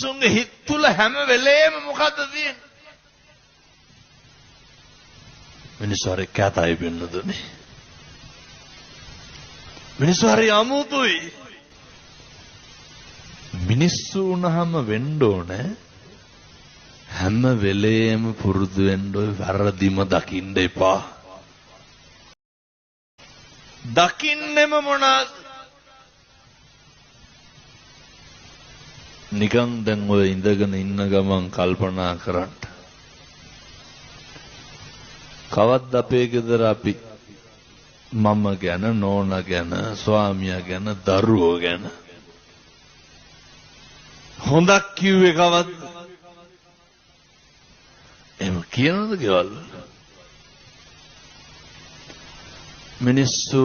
මිනිස්සුන්ගේ හිත තුල හැම වෙලේම මොකද්ද තියෙන්නේ? මිනිස්සු හරි කැතයි පින්නතුනේ. මිනිස්සු හරි අමුතුයි. මිනිස්සු වුණාම වෙන්න ඕනේ හැම වෙලේම පුරුදු වෙන්න ඔය වැරදිම දකින්න එපා. දකින්නෙම මොනවාද? නිකන් දැන් ඔය ඉඳගෙන ඉන්න ගමන් කල්පනා කරන්න. කවද්ද අපේ ගෙදර අපි මම ගැන, නෝනා ගැන, ස්වාමියා ගැන, දරුවෝ ගැන හොඳක් කිව්වේ කවද්ද? එහෙම කියනවද ගෙවල් වල? මිනිස්සු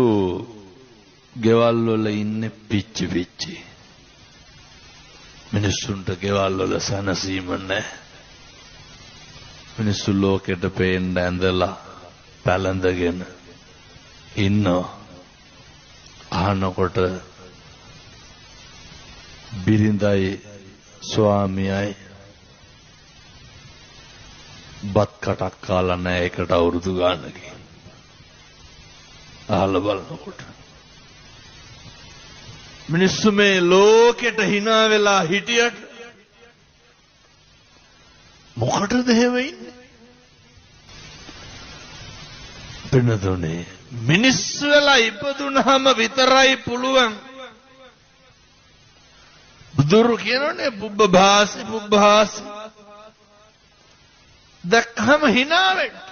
ගෙවල් වල ඉන්නේ පිච්චි පිච්චි. මිනිස්සුන්ට ගෙවල් වල සැනසීම නැහැ. මිනිස්සු ලෝකෙට පේන්න ඇඳලා පැලඳගෙන ඉන්නවා. අහනකොට බිරිඳයි ස්වාමියයි බත් කටක් කාලා නැහැ එකට අවුරුදු ගානකින්. අහලා බලනකොට මිනිස්සු මේ ලෝකෙට hina වෙලා හිටියට මොකටද එහෙම ඉන්නේ? පින්නතුනේ මිනිස්සු වෙලා ඉපදුනහම විතරයි පුළුවන්. බුදුරු කියනෝනේ පුබ්බභාසි පුබ්බහාසි. දැක්කම hina වෙන්න.